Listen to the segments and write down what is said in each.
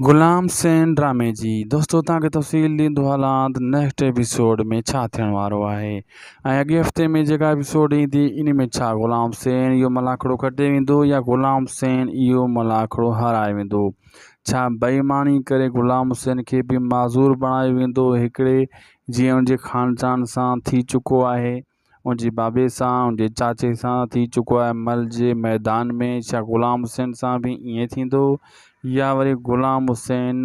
غلام حسين ڊرامي جي دوستو توهان کي تفصيل ڏيندو هلان ته نيڪسٽ ايپيسوڊ ۾ ڇا ٿيڻ وارو آهي ۽ اڳئين هفتي ۾ جيڪا ايپيسوڊ ايندي ان ۾ ڇا غلام حسين اهو ملاکڙو کٽي ويندو يا غلام حسين اهو ملاکڙو هارائي ويندو ڇا بيماني ڪري غلام حسين کي به معذور بڻايو ويندو هڪڙي جيئن ان جي خاندان سان ٿي چڪو آهي ان جي بابي سان ان جي چاچي سان ٿي چڪو آهي مل جي ميدان ۾ ڇا غلام حسين سان به ائين ٿيندو يا وري غلام حسين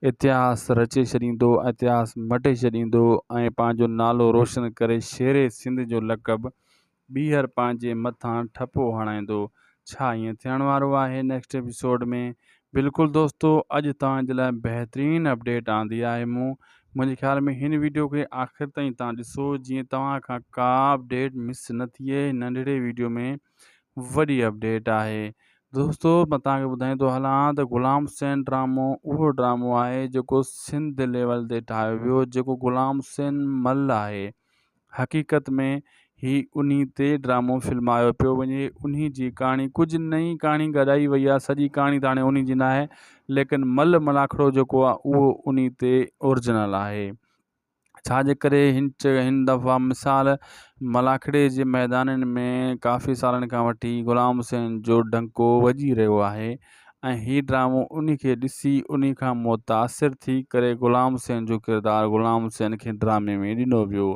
اتهاس رچي ڇڏيندو اتهاس مٽي ڇڏيندو ۽ پنهنجو نالو روشن ڪري شير سنڌ جو لقب ٻيهر پنهنجي مٿان ٺپو هڻائيندو ڇا ائين ٿيڻ وارو آهي نيڪسٽ ايپيسوڊ ۾ بلڪل دوستو اڄ توهان جي لاء بهترين اپڊيٽ آندي آهي مون منهنجي خيال ۾ هن ويڊيو کي آخر تائين توهان ڏسو جيئن توهان کان ڪا اپڊيٽ مس نه ٿئي ننڍڙي ويڊيو ۾ وڏي اپڊيٽ آهي دوستو مان توهان کي ٻڌائيندو هلان ته غلام حسين ڊرامو اهو ڊرامو آهي جيڪو سنڌ ليول تي ٺاهيو ويو جيڪو غلام حسين مل آهي حقيقت ۾ هي انهي تي ڊرامو فلمايو پيو وڃي انهي جي ڪهاڻي ڪجهه نئين ڪهاڻي گڏائي وئي آهي سڄي ڪهاڻي ته هاڻي انهي جي ناهي ليڪن مل ملاکڙو جيڪو آهي اهو انهي تي اورجنل آهي ڇا جي ڪري هن هن دفعا مثال ملاکڙي جي ميدانن ۾ ڪافي سالن کان وٺي غلام حسين جو ڊنڪو وڄي رهيو آهي ۽ هي ڊرامو انهي کي ڏسي انهي کان متاثر ٿي ڪري غلام حسين جو ڪردار غلام حسين کي ڊرامي ۾ ڏنو ويو.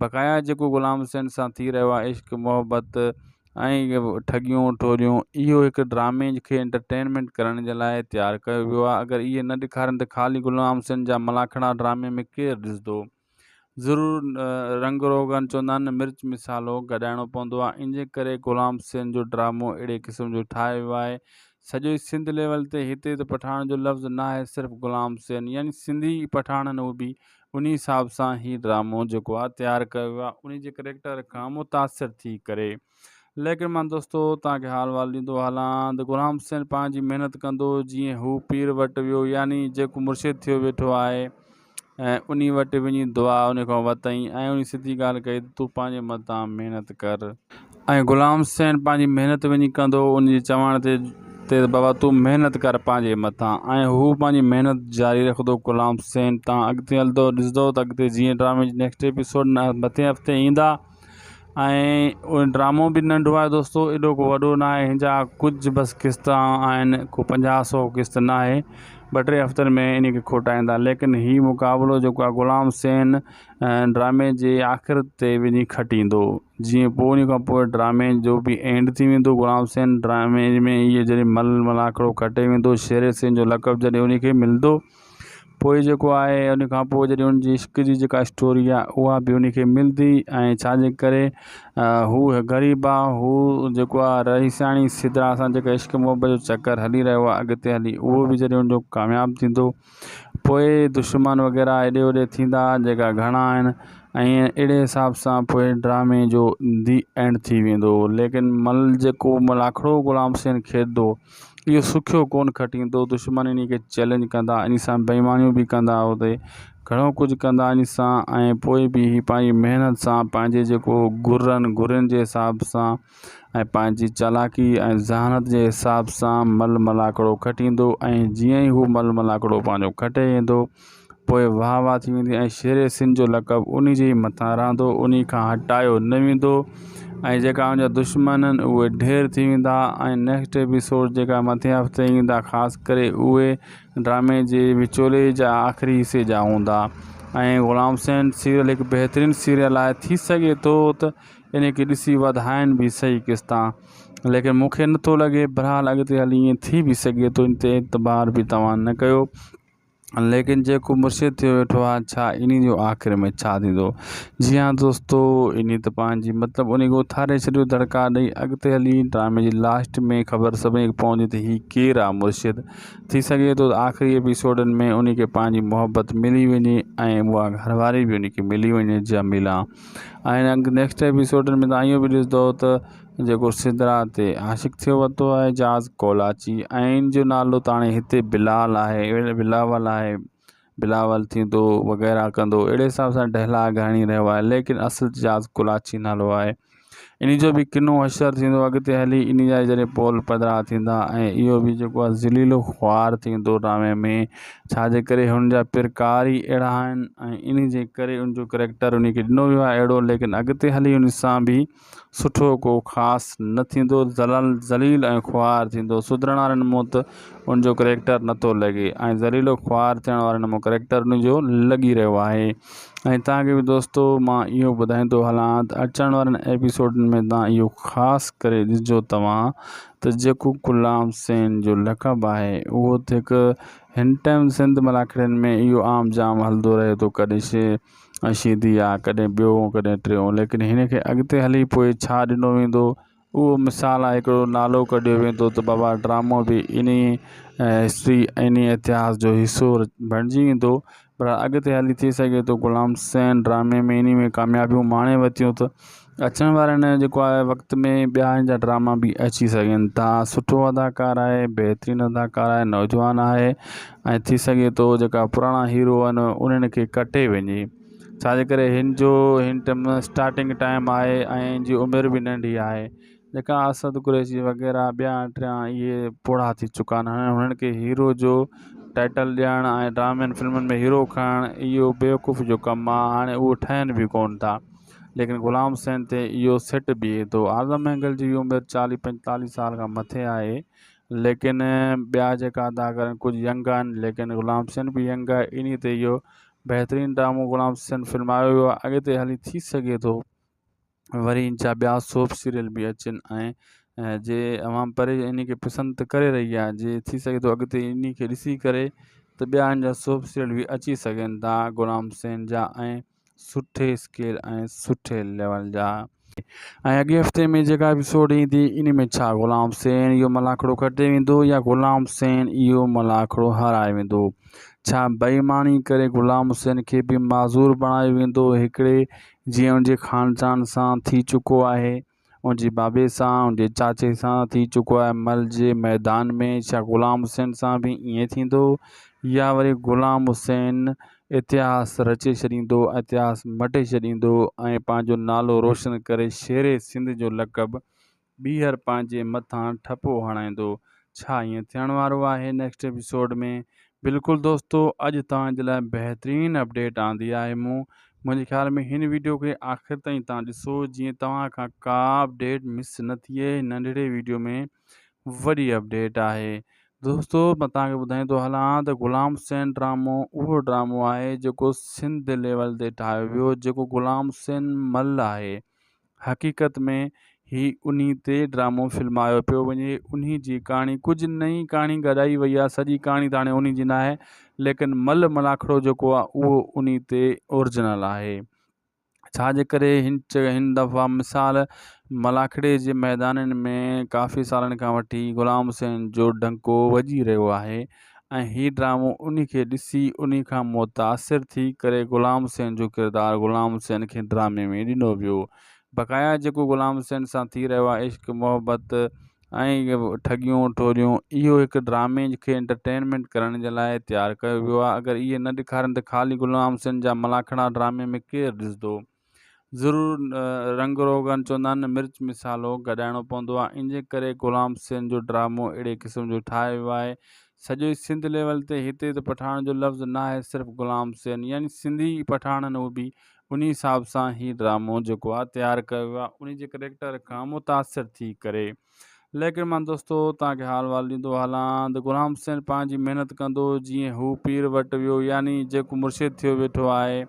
بقايا جيڪو غلام حسين سان ٿي رهيو آهي عشق محبت ۽ ٺڳيون ٺوريون اهو هڪ ڊرامي کي انٽرٽينمينٽ ڪرڻ جي لاء تيار ڪيو ويو آهي اگر اهي نه ڏيکارين ته خالي غلام حسين جا ملاکڙا ڊرامي ۾ ڪير ڏسندو. ضرور رنگ روغن چوندا آهن نه مرچ مصالحو گڏائڻو پوندو آهي ان جي ڪري غلام حسين جو ڊرامو اهڙي قسم جو ٺاهيو ويو آهي سڄو ئي سنڌ ليول تي هتي ته پٺاڻ جو لفظ نه آهي صرف غلام حسين يعني سنڌي پٺاڻ هو به ان حساب سان هي ڊرامو جيڪو آهي تيار ڪيو ويو آهي ان جي ڪريڪٽر کان متاثر ٿي ڪري ليڪن مان دوستو توهان کي حال وال ڏيندو هلان ته غلام حسين پنهنجي محنت ڪندو جيئن هو پير وٽ ويو يعني جيڪو مرشد ٿيو ويٺو آهي ۽ انهي وٽ وڃي دعا ان کان ورتائين ۽ انهي سڌي ڳالهه ڪئي ته تون پنهنجي متان محنت ڪر. ۽ غلام حسين پنهنجي محنت وڃي ڪندو ان جي چوڻ تي ته بابا تون محنت ڪر پنهنجي مٿان ۽ هو پنهنجي محنت جاري رکندو غلام حسين تان اڳتي هلندو ڏسندو ته اڳتي جيئن ڊرامي جي نيڪسٽ ايپيسوڊ مٿين هفتي ايندا ۽ ڊرامو به ننڍو آهي دوستو ايڏو ڪو وڏو نه آهي هن جا ڪجهه بس قسط آهن ڪو پنجاهه سو قسط نه آهي ٻه ٽي هفتن ۾ ان کي کوٽائيندا ليڪن هي مقابلو جيڪو آهي غلام حسين ڊرامي جي آخر تي وڃي کٽيندو جيئن پوء ان کان پوء ڊرامي جو به اينڊ ٿي ويندو غلام حسين ڊرامي ۾ اهي جڏهن مل ملاکڙو کٽي ويندو شير حسين جو لقب جڏهن ان کي ملندو پوء جيڪو آهي ان کان پوء جڏهن ان جي عشق جي جيڪا اسٽوري آهي اها به ان کي ملندي ۽ ڇا جي ڪري هو غريب آهي هو جيڪو آهي رئيسياڻي سدرا سان جيڪا عشق محبت جو چڪر هلي رهيو آهي اڳتي هلي اهو به جڏهن ان جو ڪامياب ٿيندو پوء دشمن وغيره هيڏي هوڏي ٿيندا جيڪا گهڻا آهن ۽ اهڙي حساب سان پوء ڊرامي جو the and ٿي ويندو ليڪن مل جيڪو ملاکڙو غلام حسين کيڏندو اهو سکيو ڪونه کٽيندو، دشمن انهي کي چئلينج ڪندا، انهي سان بيمانيون به ڪندا، اتي گهڻو ڪجهه ڪندا انهي سان ۽ پوء به هي پنهنجي محنت سان پنهنجي جيڪو گرن گرين جي حساب سان ۽ پنهنجي چالاڪي ۽ ذهانت جي حساب سان مل ملاکڙو کٽيندو ۽ جيئن ئي هو مل ملاکڙو پنهنجو کٽي ايندو پوء واهه واهه ٿي ويندي ۽ شير سنڌ جو لقب انهي جي ئي مٿان رهندو، انهي کان هٽايو نه ويندو ۽ جيڪا ان جا دشمن آهن اهي ڍير ٿي ويندا ۽ نيڪسٽ ايپيسوڊ جيڪا مٿين هفتي ايندا خاص ڪري اهي ڊرامي جي وچولي جا آخري حصي جا هوندا ۽ غلام حسين سيريل هڪ بهترين سيريل آهي ٿي سگهي ٿو ته انهي کي ڏسي وڌائن به صحيح قسطان ليڪن مون کي نٿو لڳي بهرحال اڳتي هلي ائين ٿي به سگهي ٿو ان تي اعتبار به توهان نه ڪيو. ليڪن جيڪو مرشد ٿيو ويٺو آهي ڇا انهي جو آخر ۾ ڇا ٿيندو جي ها دوستو انهي ته پنهنجي مطلب انهي کي اٿاري ڇڏيو دڙڪا ڏئي اڳتي هلي ڊرامي جي لاسٽ ۾ خبر سڀني کي پوندي ته هي ڪير آهي مرشد ٿي سگهي ٿو ته آخري ايپيسوڊن ۾ انهي کي پنهنجي محبت ملي وڃي ۽ اها گهر واري به انهي کي ملي وڃي جميلا ۽ نيڪسٽ ايپيسوڊن ۾ تان اهو به ڏسندو ته جيڪو سدرا تي عاشق ٿيو وتو آهي جاز ڪولاچي ۽ ان جو نالو ته هاڻي هتي بلال آهي بلاول آهي بلاول ٿيندو وغيره ڪندو اهڙي حساب سان ڊائلاگ هڻي رهيو آهي ليڪن اصل جاز ڪولاچي نالو آهي. انهي جو به ڪنو حشر ٿيندو اڳتي هلي انهي جا جڏهن پول پڌرا ٿيندا ۽ اهو به جيڪو آهي ذليل و خوار ٿيندو ڊرامي ۾ ڇا جي ڪري هن جا پرڪار ئي اهڙا آهن ۽ انهي جي ڪري ان جو ڪريڪٽر انهي کي ڏنو ويو آهي اهڙو ليڪن اڳتي هلي ان سان به سٺو ڪو خاص نه ٿيندو ذلل ذليل ۽ خوار ٿيندو سڌرڻ وارن مون ته ان جو ڪريڪٽر نٿو لڳي ۽ ذليل و خوار ٿيڻ وارن مون ڪريڪٽر ان جو لڳي رهيو آهي ۽ تان کي به دوستو مان اهو ٻڌائيندو هلان ته اچڻ وارن ايپيسوڊن ۾ تان اهو خاص ڪري ڏسجو توهان ته جيڪو غلام حسين جو لقب آهي اهو ته هڪ هن ٽائيم سنڌ ملاکڙين ۾ اهو عام جام هلندو رهي ٿو ڪڏهن شي شيدي آ ڪڏهن ٻيو ڪڏهن ٽيون ليڪن هن کي اڳتي هلي پوء ڇا ڏنو ويندو اهو مثال آهي هڪڙو نالو ڪڍيو ويندو ته بابا ڊرامو به انهي هسٽري انهي اتهاس جو حصو بڻجي ويندو پر اڳتي هلي ٿي سگهي ٿو غلام حسين ڊرامي ۾ انهي ۾ ڪاميابيون ماڻي ورتيون ته اچڻ وارن جيڪو آهي وقت ۾ ٻيا هن جا ڊراما به اچي سگهن ٿا سٺو اداڪار آهي بهترين اداڪار آهي نوجوان آهي ۽ ٿي سگهي ٿو جيڪا پراڻا هيرو آهن انهن کي ڪٽي وڃي ڇاجي ڪري هن جو هن ٽائيم اسٽارٽنگ ٽائيم آهي ۽ هن جي عمر به ننڍي آهي جيڪا اسد قريشي وغيره ٻيا ٽيان اهي پوڙها ٿي چڪا آهن هاڻي هنن کي هيرو جو ٽائيٽل ڏيڻ ۽ ڊرامن فلمن ۾ هيرو کڻڻ اهو بيوقوفي جو ڪم آهي هاڻي اهو ٺهن به ڪونه ٿا ليڪن غلام حسين تي اهو سيٽ بيهي ٿو. اعظم مينگل جي عمر چاليهه پنجتاليهه سال کان مٿي آهي ليڪن ٻيا جيڪا اداڪار آهن ڪجهه ينگ آهن ليڪن غلام حسين به ينگ آهي انهي تي اهو بهترين ڊرامو غلام حسين فلمايو ويو آهي اڳتي هلي ٿي سگهي ٿو وري ان جا ٻيا سوپ سيريل به اچن ۽ جي عوام پري انهي کي پسند ته ڪري رهي آهي جي ٿي سگهي ٿو اڳتي انهي کي ڏسي ڪري ته ٻيا ان جا سوپ سيريل به اچي سگهن ٿا غلام حسين جا ۽ سٺي اسڪيل ۽ سٺي ليول جا ۽ اڳئين هفتي ۾ جيڪا ايپيسوڊ ايندي ان ۾ ڇا غلام حسين اهو ملاکڙو کٽي ويندو يا غلام حسين اهو ملاکڙو هارائي ويندو ڇا بيماني ڪري غلام حسين کي به معذور بڻايو ويندو هڪڙي جيئن ان جي خاندان سان ٿي چڪو آهي ان جي بابي سان ان جي چاچي سان ٿي چڪو آهي مل جي ميدان ۾ ڇا غلام حسين سان به ائين ٿيندو يا وري غلام حسين اتهاس رچي ڇڏيندو اتهاس مٽي ڇڏيندو ۽ پنهنجو نالو روشن ڪري شير سنڌ جو لقب ٻيهر پنهنجي مٿان ٺپو هڻائيندو ڇا ائين ٿيڻ وارو آهي نيڪسٽ ايپيسوڊ ۾ بلڪل دوستو اڄ توهان جي لاء بهترين اپڊيٽ آندي آهي مون منهنجي خيال ۾ هن ويڊيو کي آخر تائين توهان ڏسو جيئن توهان کان ڪا اپڊيٽ مس نه ٿئي ننڍڙي ويڊيو ۾ وڏي اپڊيٽ آهي دوستو مان توهان کي ٻڌائيندو هلان ته غلام حسين ڊرامو اهو ڊرامو آهي جيڪو سنڌ ليول تي ٺاهيو ويو جيڪو غلام حسين مل آهي حقيقت ۾ هي انهي تي ڊرامو فلمايو پيو وڃي انهي جي ڪهاڻي ڪجهه نئين ڪهاڻي گڏائي وئي آهي سڄي ڪهاڻي ته هاڻي انهي جي ناهي ليڪن مل ملاکڙو جيڪو آهي اهو انهي تي اورجنل آهي ڇا جي ڪري هن هن دفعا مثال ملاکڙي جي ميدانن ۾ ڪافي سالن کان وٺي غلام حسين جو ڊنڪو وڄي رهيو آهي ۽ هي ڊرامو انهي کي ڏسي انهي کان متاثر ٿي ڪري غلام حسين جو ڪردار غلام حسين کي ڊرامي ۾ ڏنو ويو بقايا جيڪو غلام حسين سان ٿي رهيو آهي عشق محبت ۽ ٺڳيون ٺوريون اهو هڪ ڊرامي کي انٽرٽينمينٽ ڪرڻ جي لاء تيار ڪيو ويو آهي اگر اهي نه ڏيکارين ته خالي غلام حسين جا ملاکڙا ڊرامي ۾ ڪير ڏسندو ضرور رنگ روغن چوندا آهن مرچ مصالحو گڏائڻو پوندو آهي ان جي ڪري غلام حسين جو ڊرامو اهڙي قسم جو ٺاهيو ويو آهي سڄو سنڌ ليول تي هتي ته پٺاڻ جو لفظ نه آهي صرف غلام حسين يعني سنڌي پٺاڻ آهن اهي به ان حساب سان هي ڊرامو جيڪو آهي تيار ڪيو ويو آهي ان جي ڪريڪٽر کان متاثر ٿي ڪري ليڪن مان دوستو توهان کي حال وال ڏيندو هلان ته غلام حسين پنهنجي محنت ڪندو جيئن هو پير وٽ ويو يعني جيڪو مرشد ٿيو ويٺو آهي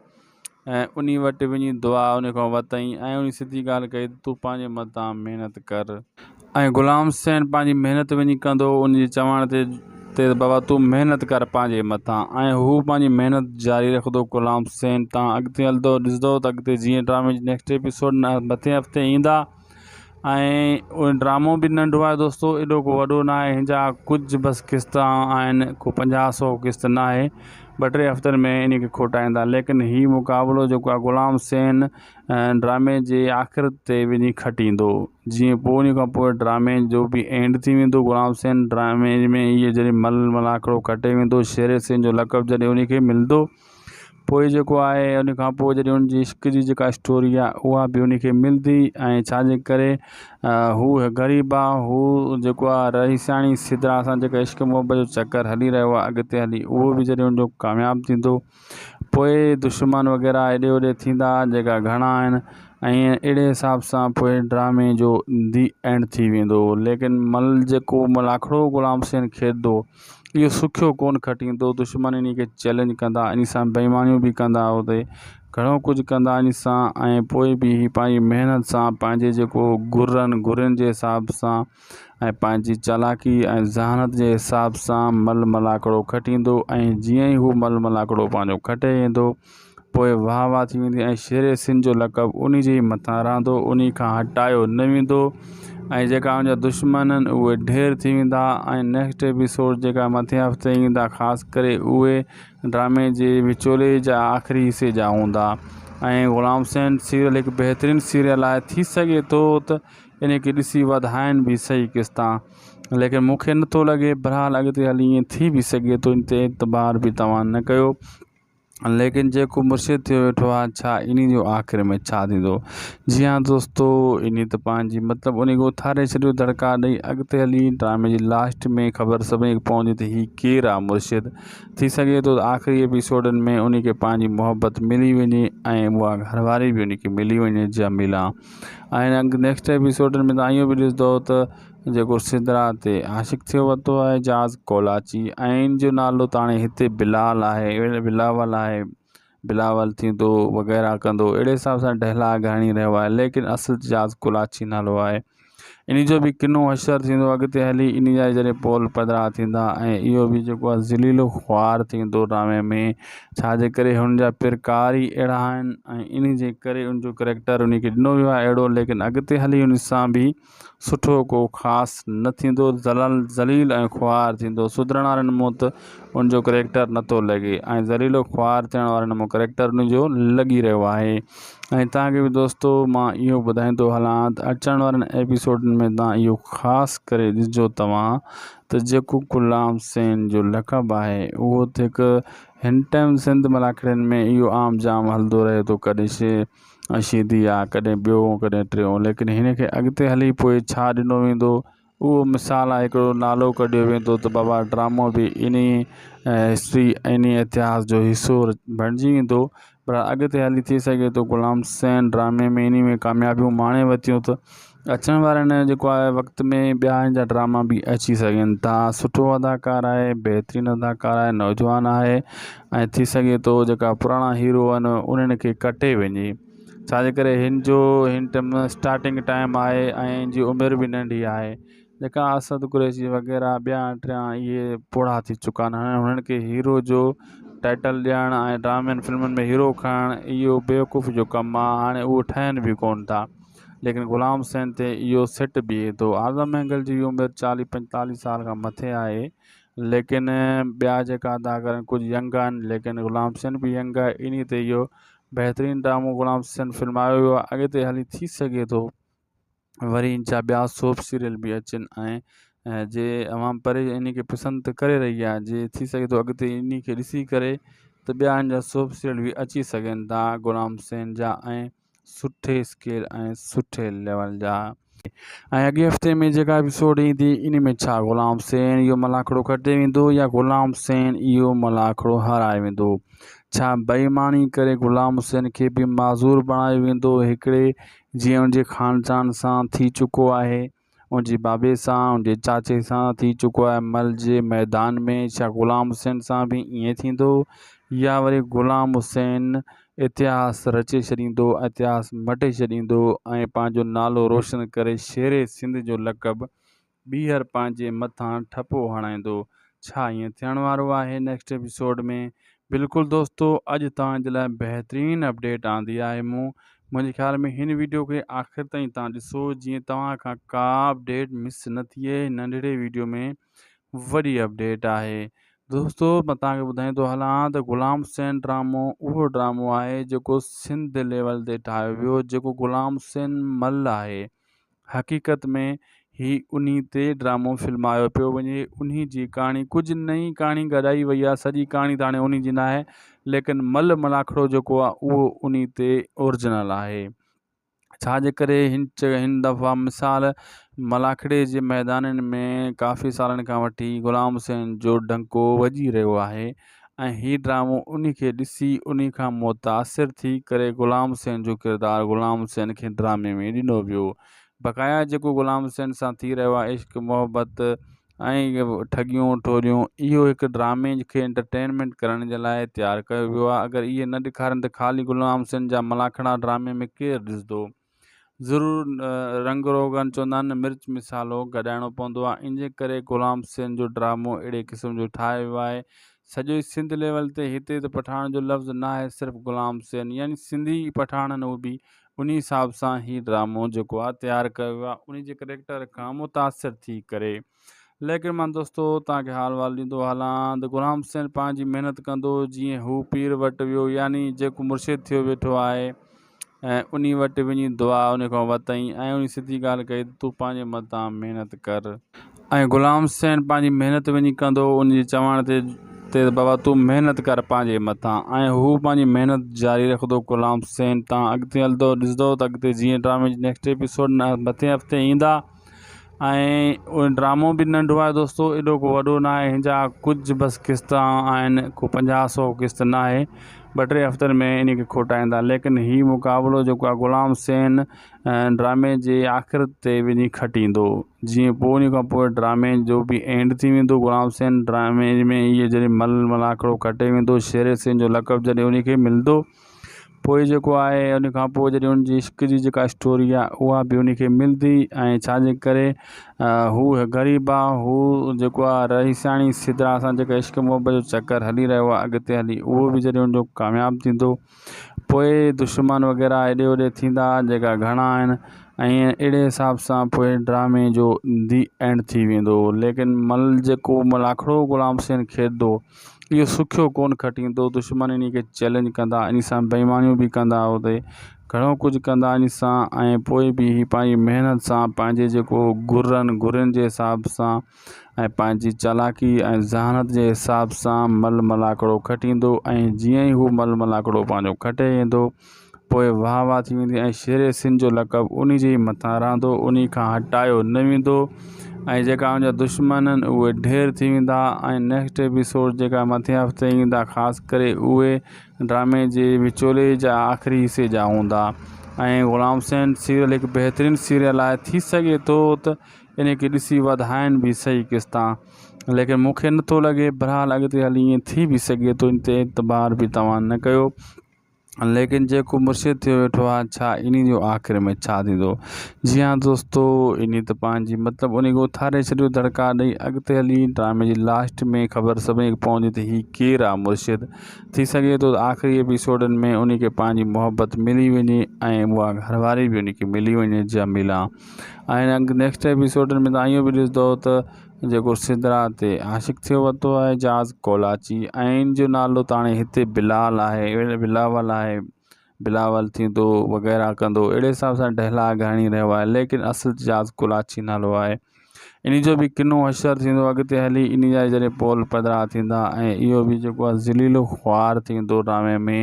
۽ انهي وٽ وڃي دعا ان کان ورتائين ۽ انهي سڌي ڳالهه ڪئي ته تون پنهنجي متان محنت ڪر. ۽ غلام حسين پنهنجي محنت وڃي ڪندو ان جي چوڻ تي ته بابا تون محنت ڪر پنهنجي مٿان ۽ هو پنهنجي محنت جاري رکندو غلام حسين تان اڳتي هلندو ڏسندو ته اڳتي جيئن ڊرامي جي نيڪسٽ ايپيسوڊ مٿين هفتي ايندا ۽ ڊرامو به ننڍو آهي دوستو ايڏو ڪو وڏو نه آهي هن جا ڪجهه بس قسط آهن ڪو پنجاهه سو قسط نه آهي ٻه ٽي هفتن ۾ ان کي کوٽائيندا ليڪن هي مقابلو جيڪو آهي غلام حسين ڊرامي جي آخر تي وڃي کٽيندو جيئن پوء ان کان پوء ڊرامي جو به اينڊ ٿي ويندو غلام حسين ڊرامي ۾ اهي جڏهن مل ملاکڙو کٽي ويندو شير حسين جو لقب جڏهن ان کي ملندو. پوء جيڪو آهي ان کان پوء جڏهن ان جي عشق جي جيڪا اسٽوري آهي اها به ان کي ملندي ۽ ڇا جي ڪري هو غريب آهي هو جيڪو آهي رئيسياڻي سدرا سان جيڪا عشق محبت جو چڪر هلي رهيو آهي اڳتي هلي اهو به جڏهن ان جو ڪامياب ٿيندو پوء دشمن وغيره هيڏي هوڏي ٿيندا جيڪا گهڻا آهن ۽ اهڙي حساب سان پوء ڊرامي جو the and ٿي ويندو ليڪن مل جيڪو ملاکڙو غلام حسين کيڏندو اهو سکيو ڪونه کٽيندو دشمن انهي کي چئلينج ڪندا انهي سان بي ايمانيون به ڪندا اتي گهڻو ڪجهه ڪندا انهي سان ۽ پوء به هي پنهنجي محنت سان پنهنجي جيڪو گرن گرين جي حساب سان ۽ پنهنجي چالاڪي ۽ ذهانت جي حساب سان مل ملاکڙو کٽيندو ۽ جيئن ئي هو مل ملاکڙو پنهنجو کٽي ايندو پوء واهه واهه ٿي ويندي ۽ شير سنڌ جو لقب انهي جي ئي مٿان رهندو انهي کان هٽايو نه ويندو ۽ جيڪا ان جا دشمن آهن اهي ڍير ٿي ويندا ۽ نيڪسٽ ايپيسوڊ جيڪا مٿين هفتي ايندا خاص ڪري اهي ڊرامي جي وچولي جا آخري حصي جا هوندا ۽ غلام حسين سيريل هڪ بهترين سيريل آهي ٿي سگهي ٿو ته انهي کي ڏسي وڌائن به صحيح قسطان ليڪن مون کي نٿو لڳي بھرحال اڳتي هلي ائين ٿي به سگهي ٿو ان تي اعتبار به توهان نه ڪيو ليڪن جيڪو مرشد ٿيو ويٺو آهي ڇا انهي جو آخر ۾ ڇا ٿيندو جي ها دوستو انهي ته پنهنجي مطلب انهي کي اٿاري ڇڏيو دڙڪا ڏئي اڳتي هلي ڊرامي جي لاسٽ ۾ خبر سڀني کي پوندي ته هي ڪير آهي مرشد ٿي سگهي ٿو ته آخري ايپيسوڊن ۾ انهي کي پنهنجي محبت ملي وڃي ۽ اها گهر واري به انهي کي ملي وڃي جميلا ۽ نيڪسٽ ايپيسوڊن ۾ تان اهو به ڏسندو ته جيڪو سدرا تي عاشق ٿيو وتو آهي جاز ڪولاچي ۽ ان جو نالو ته هاڻي هتي بلال آهي بلاول آهي بلاول ٿيندو وغيره ڪندو اهڙي حساب سان ڊائلاگ هڻي رهيو آهي ليڪن اصل جاز ڪولاچي نالو آهي ان جو به ڪنو حشر ٿيندو اڳتي هلي ان جا جڏهن پول پڌرا ٿيندا ۽ اهو به جيڪو آهي ذليل و خوار ٿيندو ڊرامي ۾ ڇاجي ڪري هن جا پرڪار ئي اهڙا آهن ۽ ان جي ڪري ان جو ڪريڪٽر ان کي ڏنو ويو آهي اهڙو ليڪن اڳتي هلي ان سان به سٺو ڪو خاص نه ٿيندو ذلل ذليل ۽ خوار ٿيندو سڌرڻ وارن مون ته ان جو ڪريڪٽر نٿو لڳي ۽ ذليل و خوار ٿيڻ وارن مون ڪريڪٽر ان جو لڳي رهيو آهي ۽ توهان کي به دوستو مان اهو ٻڌائيندو هلان ته اچڻ وارن ايپيسوڊن ۾ توهان اهو خاص ڪري ڏسجو توهان ته جيڪو غلام حسين جو لقب آهي اهو ته هڪ هن ٽائيم سنڌ ملاکڙين ۾ اهو عام جام هلندو رهي ٿو ڪڏهن شيدي آ ڪڏهن ٻيو ڪڏهن ٽيون ليڪن هن کي اڳتي هلي پوء ڇا ڏنو ويندو اهو مثال آهي هڪڙو نالو ڪڍيو ويندو ته بابا ڊرامو به انهي هسٽري انهي اتهاس جو حصو بڻجي ويندو پر اڳتي هلي ٿي سگهي ٿو غلام حسين ڊرامي ۾ انهي ۾ ڪاميابيون ماڻي ورتيون ته اچڻ وارن جيڪو آهي وقت ۾ ٻيا هن جا ڊراما به اچي سگهن ٿا سٺو اداڪار آهي بهترين اداڪار آهي نوجوان آهي ۽ ٿي سگهي ٿو جيڪا پراڻا هيرو آهن انهن کي ڪٽي وڃي ڇاجي ڪري هن جو هن ٽائيم اسٽارٽنگ ٽائيم آهي ۽ هن جي عمر به ننڍي آهي جيڪا اسد قريشي وغيره ٻيا ٽيا اهي پوڙها ٿي چڪا آهن هاڻي هنن کي هيرو جو ٽائيٽل ڏيڻ ۽ ڊرامن فلمن ۾ هيرو کڻڻ اهو بيوقوفي جو ڪم آهي هاڻي اهو ٺهن به ڪونه ٿا ليڪن غلام حسين تي اهو سيٽ بيهي ٿو. اعظم مينگل جي عمر چاليهه پنجتاليهه سال کان مٿي آهي ليڪن ٻيا جيڪا اداڪار آهن ڪجهه ينگ آهن ليڪن غلام حسين به ينگ آهي انهي تي اهو بهترين ڊرامو غلام حسين فلمايو ويو آهي اڳتي هلي ٿي سگهي ٿو وري ان جا ٻيا سوپ سيريل به اچن ۽ جي عوام پري انهي کي پسند ته ڪري رهي آهي جي ٿي سگهي ٿو اڳتي انهي کي ڏسي ڪري ته ٻيا ان جا سوپ سيريل به اچي سگهن ٿا غلام حسين جا ۽ سٺي اسڪيل ۽ سٺي ليول جا ۽ اڳئين هفتي ۾ جيڪا ايپيسوڊ ايندي ان ۾ ڇا غلام حسين اهو ملاکڙو کٽي ويندو يا غلام حسين اهو ملاکڙو هارائي ويندو ڇا بيماني ڪري غلام حسين کي به معذور بڻايو ويندو هڪڙي جيئن ان جي خاندان سان ٿي چڪو آهي ان جي بابي سان ان جي چاچي سان ٿي چڪو آهي مل جي ميدان ۾ ڇا غلام حسين سان به ائين ٿيندو يا وري غلام حسين اتهاس رچي ڇڏيندو اتهاس مٽي ڇڏيندو ۽ پنهنجو نالو روشن ڪري شير سنڌ جو لقب ٻيهر پنهنجي مٿان ٺپو هڻائيندو ڇا ائين ٿيڻ وارو آهي نيڪسٽ ايپيسوڊ ۾ بلڪل دوستو اڄ توهان جي لاء بهترين اپڊيٽ آندي آهي مون منهنجي خيال ۾ هن ويڊيو کي آخر تائين توهان ڏسو جيئن توهان کان ڪا اپڊيٽ مس نه ٿئي ننڍڙي ويڊيو ۾ وڏي اپڊيٽ آهي دوستو مان توهان کي ٻڌائيندو هلان ته غلام حسين ڊرامو اهو ڊرامو آهي جيڪو سنڌ ليول تي ٺاهيو ويو جيڪو غلام حسين مل آهي حقيقت ۾ هي انهي تي ڊرامو فلمايو پيو وڃي انهي جي ڪهاڻي ڪجهه نئين ڪهاڻي گڏائي وئي آهي سڄي ڪهاڻي ته هاڻي انهي جي ناهي ليڪن مل ملاکڙو جيڪو آهي اهو انهي تي اورجنل آهي ڇا جي ڪري هن هن دفعا مثال ملاکڙي جي ميدانن ۾ ڪافي سالن کان وٺي غلام حسين جو ڊنڪو وڄي رهيو آهي ۽ هي ڊرامو انهي کي ڏسي انهي کان متاثر ٿي ڪري غلام حسين جو ڪردار غلام حسين کي ڊرامي ۾ ڏنو ويو بقايا جيڪو غلام حسين سان ٿي رهيو آهي عشق محبت ۽ ٺڳيون ٺوريون اهو هڪ ڊرامي کي انٽرٽينمينٽ ڪرڻ جي لاء تيار ڪيو ويو آهي اگر اهي نه ڏيکارين ته خالي غلام حسين جا ملاکڙا ڊرامي ۾ ڪير ڏسندو ضرور رنگ روغن چوندا آهن مرچ مصالحو گڏائڻو پوندو آهي ان جي ڪري غلام حسين جو ڊرامو اهڙي قسم جو ٺاهيو ويو آهي سڄو سنڌ ليول تي هتي ته پٺاڻ جو لفظ نه آهي صرف غلام حسين يعني سنڌي پٺاڻ آهن اهي به انهي حساب سان هي ڊرامو جيڪو آ تيار ڪيو ويو آ انهي جي ڪريڪٽر کان متاثر ٿي ڪري ليڪن مان دوستو توهان کي حال وال ڏيندو هلان ته غلام حسين پنهنجي محنت ڪندو جيئن هو پير وٽ ويو يعني جيڪو مرشد ٿيو ويٺو آهي ۽ انهي وٽ وڃي دعا ان کان ورتائين ۽ انهي سڌي ڳالهه ڪئي ته تون پنهنجي متان محنت ڪر ۽ غلام حسين پنهنجي محنت وڃي ڪندو ان جي چوڻ تي ته بابا تون محنت ڪر پنهنجي مٿان ۽ هو پنهنجي محنت جاري رکندو غلام حسين تان اڳتي هلندو ڏسندو ته اڳتي جيئن ڊرامي جي نيڪسٽ ايپيسوڊ مٿين هفتي ايندا ۽ ڊرامو به ننڍو آهي دوستو ايڏو ڪو وڏو نه آهي هن جا ڪجهه بس قسط آهن ڪو پنجاهه سو قسط نه آهي ٻه ٽي هفتن ۾ ان کي کوٽائيندا ليڪن هي مقابلو جيڪو آهي غلام حسين ڊرامي جي آخر تي وڃي کٽيندو جيئن پوء ان کان پوء ڊرامي جو به اينڊ ٿي ويندو غلام حسين ڊرامي ۾ اهي جڏهن مل ملاکڙو کٽي ويندو شير حسين جو لقب جڏهن ان کي ملندو پوء جيڪو آهي ان کان پوء جڏهن ان جي عشق جي جيڪا اسٽوري آهي اها به ان کي ملندي ۽ ڇاجي ڪري هو غريب آهي هو جيڪو آهي رئيساڻي سدرا سان جيڪا عشق محبت جو چڪر هلي رهيو آهي اڳتي هلي اهو به جڏهن ان جو ڪامياب ٿيندو پوء دشمن وغيره هيڏي هوڏي ٿيندا جيڪا گهڻا آهن ۽ اهڙي حساب سان پوء ڊرامي جو the and ٿي ويندو ليڪن مل جيڪو ملاکڙو غلام حسين کيڏندو اهو سکيو ڪونه کٽيندو دشمن انهي کي چئلينج ڪندا انهي سان بيمانيون به ڪندا اتي گهڻو ڪجهه ڪندا انهي سان ۽ پوء به هي پنهنجي محنت سان پنهنجي جيڪو گرن گرين جي حساب سان ۽ پنهنجي چالاڪي ۽ ذهانت جي حساب سان مل ملاکڙو کٽيندو ۽ جيئن ئي هو مل ملاکڙو پنهنجو کٽي ايندو پوء واهه واهه ٿي ويندي ۽ شير سنڌ جو لقب انهي جي ئي مٿان رهندو انهي کان هٽايو نه ويندو ۽ جيڪا ان جا دشمن آهن اهي ڍير ٿي ويندا ۽ نيڪسٽ ايپيسوڊ جيڪا مٿين هفتي ايندا خاص ڪري اهي ڊرامي جي وچولي جا آخري حصي جا هوندا ۽ غلام حسين سيريل هڪ بهترين سيريل آهي ٿي سگهي ٿو ته انهي کي ڏسي وڌائين به سهي قسطان ليڪن مون کي نٿو لڳي بھرحال اڳتي هلي ائين ٿي به سگهي ٿو ان تي اعتبار به توهان نه ڪيو ليڪن جيڪو مرشد ٿيو ويٺو آهي ڇا انهي جو آخر ۾ ڇا ٿيندو جي ها دوستو انهي ته پنهنجي مطلب انهي کي اٿاري ڇڏيو دڙڪا ڏئي اڳتي هلي ڊرامي جي لاسٽ ۾ خبر سڀني کي پوندي ته هي ڪير آهي مرشد ٿي سگهي ٿو ته آخري ايپيسوڊن ۾ انهي کي پنهنجي محبت ملي وڃي ۽ اها گهرواري به انهي کي ملي وڃي جميلا ۽ نيڪسٽ ايپيسوڊ ۾ تان اهو به ڏسندو ته جيڪو سدرا تي عاشق ٿيو وتو آهي جاز ڪولاچي ۽ ان جو نالو ته هاڻي هتي بلال آهي بلاول آهي بلاول ٿيندو وغيره ڪندو اهڙي حساب سان ڊيلاگ هڻي رهيو آهي ليڪن اصل جاز ڪولاچي نالو آهي ان جو به ڪنو حشر ٿيندو اڳتي هلي ان جا جڏهن پول پڌرا ٿيندا ۽ اهو به جيڪو آهي ذليل و خوار ٿيندو ڊرامي ۾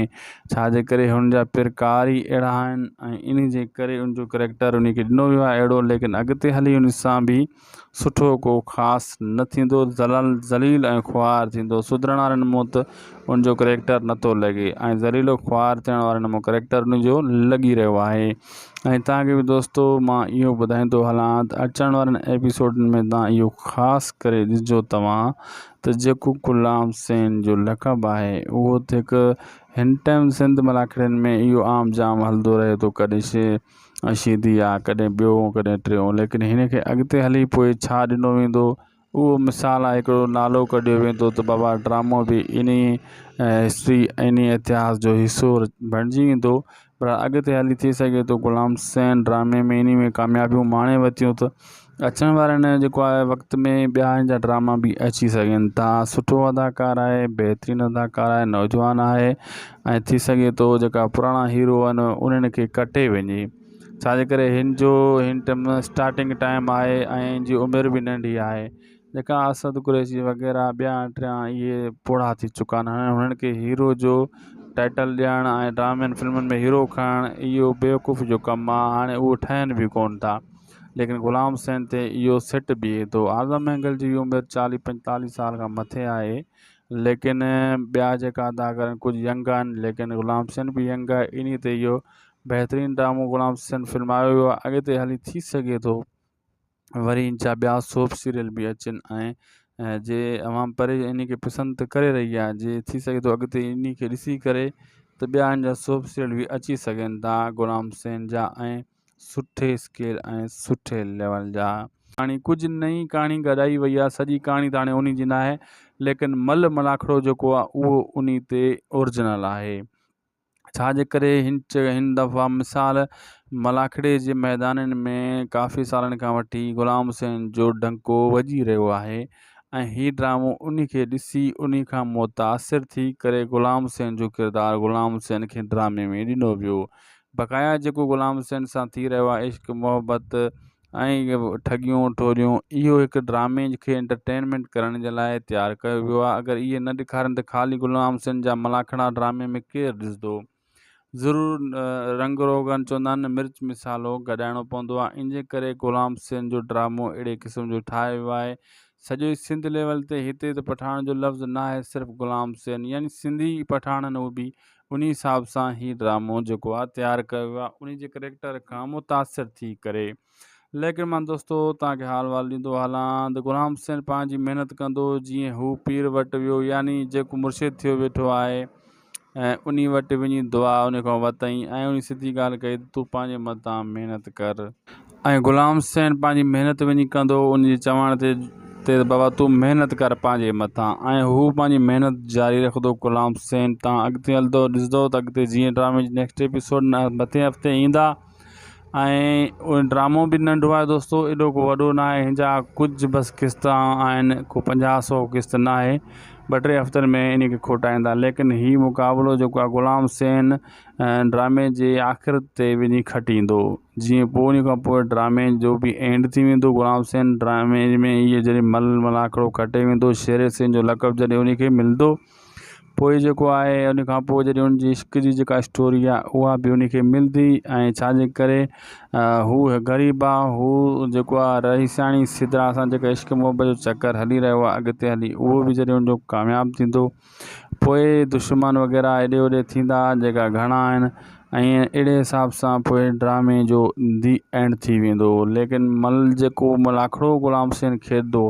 ڇا جي ڪري هن جا پرڪار ئي اهڙا آهن ۽ ان جي ڪري ان جو ڪريڪٽر ان کي ڏنو ويو آهي اهڙو ليڪن اڳتي هلي ان سان به سٺو ڪو خاص نه ٿيندو ذلل ذليل ۽ خوار ٿيندو سڌرڻ وارن مون ته ان جو ڪريڪٽر نٿو لڳي ۽ ذليل و خوار ٿيڻ وارن مون ڪريڪٽر ان جو لڳي رهيو آهي ۽ توهان کي به دوستو مان اهو ٻڌائيندو هلان ته اچڻ وارن ايپيسوڊن ۾ توهان اهو خاص ڪري ڏسجو توهان ته جيڪو غلام حسين جو لقب آهي اهو ته هڪ هن ٽائيم سنڌ ملاکڙين ۾ اهو عام جام هلندو رهي ٿو ڪڏهن شيدي آ ڪڏهن ٻيو ڪڏهن ٽيون ليڪن هن کي اڳتي هلي پوء ڇا ڏنو ويندو اهو مثال آهي هڪڙو نالو ڪڍيو ويندو ته بابا ڊرامو به انهي هسٽري انهي اتهاس جو حصو بڻجي ويندو پر اڳتي هلي ٿي سگهي ٿو غلام حسين ڊرامي ۾ انهي ۾ ڪاميابيون ماڻي ورتيون ته اچڻ وارن جيڪو آهي وقت ۾ ٻيا هن جا ڊراما به اچي سگهن ٿا سٺو اداڪار آهي بهترين اداڪار آهي نوجوان آهي ۽ ٿي سگهي ٿو جيڪا پراڻا هيرو آهن انهن کي ڪٽي وڃي. ڇا جي ڪري هن جو هن ٽائيم اسٽارٽنگ ٽائيم آهي ۽ هن جي عمر به ننڍي آهي جيڪا اسد قريشي وغيره ٻيا ٽيا اهي پوڙها ٿي چڪا آهن هاڻي هنن کي هيرو جو ٽائيٽل ڏيڻ ۽ ڊرامن فلمن ۾ هيرو کڻڻ اهو بيوقوفي جو ڪم آهي هاڻي اهو ٺهن به ڪونه ٿا ليڪن غلام حسين تي اهو سيٽ بيهي ٿو اعظم مينگل جي عمر چاليهه پنجتاليهه سال کان مٿي آهي ليڪن ٻيا جيڪا اداڪار آهن ڪجهه ينگ آهن ليڪن غلام حسين به ينگ آهي انهي تي اهو بهترين ڊرامو غلام حسين فلمايو ويو آهي اڳتي هلي ٿي سگهي ٿو وري ان جا ٻيا سوپ سيريل به اچن ۽ جي عوام پري ان کي پسند ته ڪري رهي آهي جي ٿي سگهي ٿو اڳتي ان کي ڏسي ڪري ته ٻيا ان جا سوپ سيريل به اچي سگهن ٿا غلام حسين جا ۽ سٺي اسڪيل ۽ سٺي ليول جا. ڪهاڻي ڪجهه نئين ڪهاڻي گڏائي وئي آهي سڄي ڪهاڻي ته هاڻي انهي جي ناهي ليڪن مل ملاکڙو جيڪو آهي اهو انهي تي اورجنل آهي ڇا جي ڪري هن هن دفعا مثال ملاکڙي جي ميدانن ۾ ڪافي سالن کان وٺي غلام حسين جو ڊنڪو وڄي رهيو آهي ۽ هي ڊرامو انهي کي ڏسي انهي کان متاثر ٿي ڪري غلام حسين جو ڪردار غلام حسين کي ڊرامي ۾ ڏنو ويو بقايا جيڪو غلام حسين سان ٿي رهيو آهي عشق محبت ۽ ٺڳيون ٺوريون اهو هڪ ڊرامي کي انٽرٽينمينٽ ڪرڻ جي لاء تيار ڪيو ويو آهي اگر اهي نه ڏيکارين ته خالي غلام حسين جا ملاکڙا ڊرامي ۾ ڪير ڏسندو ضرور رنگ روغن چوندا آهن مرچ مصالحو گڏائڻو پوندو آهي ان جي ڪري غلام حسين جو ڊرامو اهڙي قسم جو ٺاهيو ويو آهي سڄو ئي سنڌ ليول تي هتي ته پٺاڻ جو لفظ ناهي صرف غلام حسين يعني سنڌي پٺاڻن هو به انهي حساب سان هي ڊرامو جيڪو آهي تيار ڪيو ويو آهي انهي جي ڪريڪٽر کان متاثر ٿي ڪري ليڪن مان دوستو توهان کي حال وال ڏيندو هلان ته غلام حسين پنهنجي محنت ڪندو جيئن هو پير وٽ ويو يعني جيڪو مرشد ٿيو ويٺو آهي ۽ انهي وٽ وڃي دعا ان کان ورتائين ۽ انهي سڌي ڳالهه ڪئي ته تون پنهنجي متان محنت ڪر. ۽ غلام حسين پنهنجي محنت وڃي ڪندو ان جي چوڻ تي ته بابا تون محنت ڪر پنهنجي متان ۽ هو پنهنجي محنت جاري رکندو غلام حسين تان اڳتي هلندو ڏسندو ته اڳتي جيئن ڊرامي جي نيڪسٽ ايپيسوڊ مٿين هفتي ايندا ۽ ڊرامو به ننڍو آهي دوستو ايڏو ڪو وڏو نه آهي هن جا ڪجهه بس قسط آهن ڪو پنجاهه سو قسط نه آهي ٻه ٽي هفتن ۾ ان کي کوٽائيندا ليڪن هي مقابلو جيڪو آهي غلام حسين ڊرامي جي آخر تي وڃي کٽيندو جيئن پوء ان کان پوء ڊرامي جو به اينڊ ٿي ويندو غلام حسين ڊرامي ۾ اهي جڏهن مل ملاکڙو کٽي ويندو شير حسين جو لقب جڏهن ان کي ملندو پوء جيڪو آهي ان کان پوء جڏهن ان جي عشق جي جيڪا اسٽوري آهي اها به ان کي ملندي ۽ ڇا جي ڪري هو غريب آهي هو جيڪو آهي رئيساڻي سدرا سان جيڪا عشق محبت جو چڪر هلي رهيو آهي اڳتي هلي اهو به جڏهن ان جو ڪامياب ٿيندو پوء دشمن وغيره هيڏي هوڏي ٿيندا جيڪا گهڻا آهن ۽ اهڙي حساب سان پوء ڊرامي جو the and ٿي ويندو ليڪن مل جيڪو ملاکڙو غلام حسين کيڏندو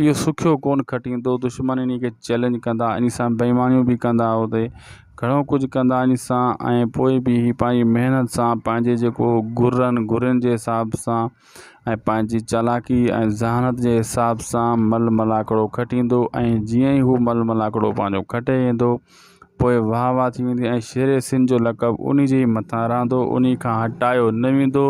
اهو سکيو ڪونه کٽيندو، دشمن انهي کي چئلينج ڪندا، انهي سان بيمانيون به ڪندا، اتي گهڻو ڪجهه ڪندا انهي سان ۽ پوء به هي پنهنجي محنت سان پنهنجي جيڪو گرن گرين جي حساب سان ۽ پنهنجي چالاڪي ۽ ذهانت جي حساب سان مل ملاکڙو کٽيندو ۽ جيئن ئي هو مل ملاکڙو پنهنجو کٽي ايندو پوء واهه واهه ٿي ويندي ۽ شير سنڌ جو لقب انهي جي ئي مٿان رهندو انهي کان هٽايو نه ويندو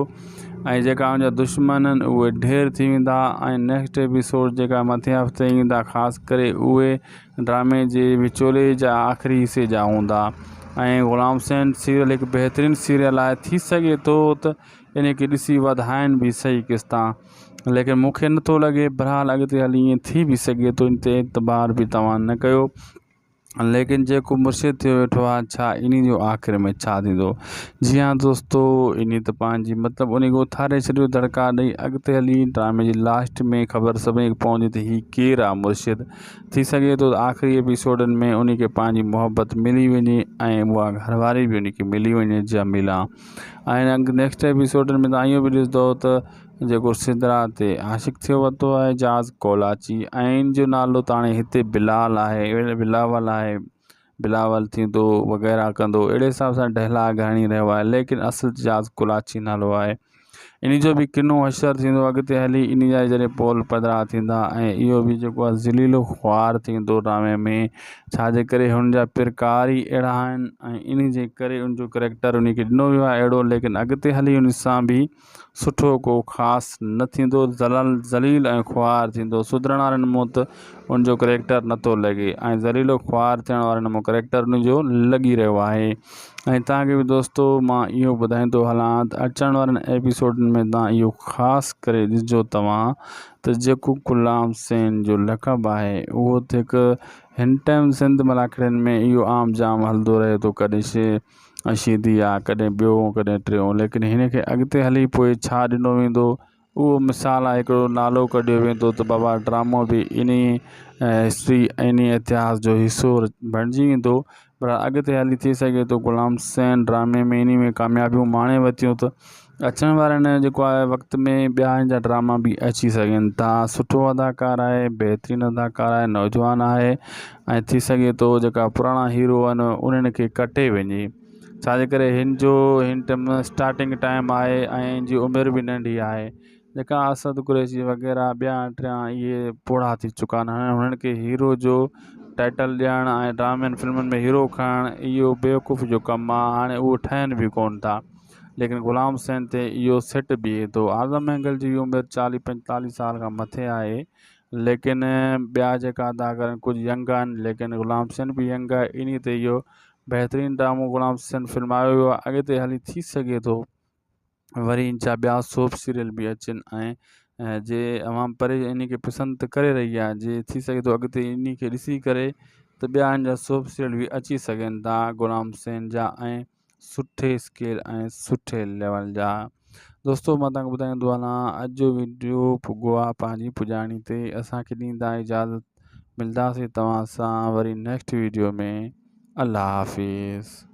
۽ جيڪا ان جا دشمن آهن اهي ڍير ٿي ويندا ۽ نيڪسٽ ايپيسوڊ جيڪا مٿين هفتي ايندا خاص ڪري اهي ڊرامي جي وچولي جا آخري حصي جا هوندا ۽ غلام حسين سيريل هڪ بهترين سيريل آهي ٿي سگهي ٿو ته ان کي ڏسي وڌائن به صحيح قسطا ليڪن مون کي نٿو لڳي بهرحال اڳتي هلي ائين ٿي به سگهي ٿو ان تي اعتبار به توهان نه ڪيو ليڪن جيڪو مرشد ٿيو ويٺو آهي ڇا انهي جو آخر ۾ ڇا ٿيندو جي ها دوستو انهي ته پنهنجي مطلب انهي کي اٿاري ڇڏيو دڙڪا ڏئي اڳتي هلي ڊرامي جي لاسٽ ۾ خبر سڀني کي پوندي ته هي ڪير آهي مرشد ٿي سگهي ٿو ته آخري ايپيسوڊن ۾ انهي کي پنهنجي محبت ملي وڃي ۽ اها گهر واري به انهي کي ملي وڃي جميلا ۽ نيڪسٽ ايپيسوڊن ۾ تان اهو به ڏسندو ته جيڪو سدرا تي عاشق ٿيو وتو آهي جاز ڪولاچي ۽ ان جو نالو ته هاڻي هتي بلال آهي بلاول آهي بلاول ٿيندو وغيره ڪندو اهڙي حساب سان ڊائلاگ هڻي رهيو آهي ليڪن اصل جاز ڪولاچي نالو آهي ان جو به ڪنو حشر ٿيندو اڳتي هلي ان جا جڏهن پول پڌرا ٿيندا ۽ اهو به جيڪو آهي ذليل و خوار ٿيندو ڊرامي ۾ ڇاجي ڪري هن جا پرڪار ئي اهڙا آهن ۽ ان جي ڪري ان جو ڪريڪٽر ان کي ڏنو ويو آهي اهڙو ليڪن اڳتي هلي ان سان به سٺو ڪو خاص نه ٿيندو، ذليل ۽ خوار ٿيندو. سڌرڻ وارن منهن ته ان جو ڪريڪٽر نٿو لڳي ۽ ذليل و خوار ٿيڻ واري نمو ڪريڪٽر ان جو لڳي رهيو آهي ۽ توهان کي به دوستو مان اهو ٻڌائيندو هلان ته اچڻ وارن ايپيسوڊن ۾ توهان اهو خاص ڪري ڏسجو توهان ته جيڪو غلام حسين جو لقب آهي اهو ته هڪ هن ٽائيم سنڌ ملاکڙين ۾ اهو عام جام هلندو رهي ٿو ڪڏهن شيدي آ ڪڏهن ٻيو ڪڏهن ٽيون ليڪن هن کي اڳتي هلي پوء ڇا ڏنو ويندو اهو مثال آهي هڪڙو نالو ڪڍيو ويندو ته بابا ڊرامو به انهي هسٽري ۽ انهي اتهاس جو حصو بڻجي ويندو پر اڳتي هلي ٿي سگهي ٿو غلام حسين ڊرامي ۾ انهي ۾ ڪاميابيون ماڻي ورتيون ته اچڻ وارن جيڪو آهي وقت ۾ ٻيا هن جا ڊراما به اچي سگهن ٿا سٺو اداڪار آهي بهترين اداڪار آهي نوجوان آهي ۽ ٿي سگهي ٿو جيڪا پراڻا هيرو آهن انهن کي ڪٽي وڃي ڇاجي ڪري هن جو هن ٽائيم اسٽارٽنگ ٽائيم آهي ۽ هن جي عمر به ننڍي آهي جيڪا اسد قريشي وغيره ٻيا ٽيان اهي پوڙها ٿي چڪا آهن هاڻي هنن کي هيرو جو ٽائيٽل ڏيڻ ۽ ڊرامن فلمن ۾ هيرو کڻڻ اهو بيوقوفي جو ڪم آهي هاڻي اهو ٺهن به ڪونه ٿا ليڪن غلام حسين تي اهو سيٽ بيهي ٿو اعظم مينگل جي عمر چاليهه پنجتاليهه سال کان مٿي آهي ليڪن ٻيا جيڪا اداڪار آهن ڪجهه ينگ آهن ليڪن غلام حسين به ينگ آهي انهي تي اهو بهترين ڊرامو غلام حسين فلمايو ويو آهي اڳتي هلي ٿي سگهي ٿو وري ان جا ٻيا سوپ سيريل به اچن ۽ جي عوام پري انهي کي پسند ته ڪري رهي آهي جي ٿي سگهي ٿو اڳتي انهي کي ڏسي ڪري ته ٻيا ان جا سوپ سيريل به اچي سگهن ٿا غلام حسين جا ۽ سٺي اسڪيل ۽ سٺي ليول جا دوستو مان تهانکي ٻڌائيندو هلان اڄ جو ويڊيو پڳو آ پنهنجي پڄاڻي تي اسانکي ڏيندا اجازت ملداسي توهان سان وري نيڪسٽ ويڊيو ۾ الله حافظ.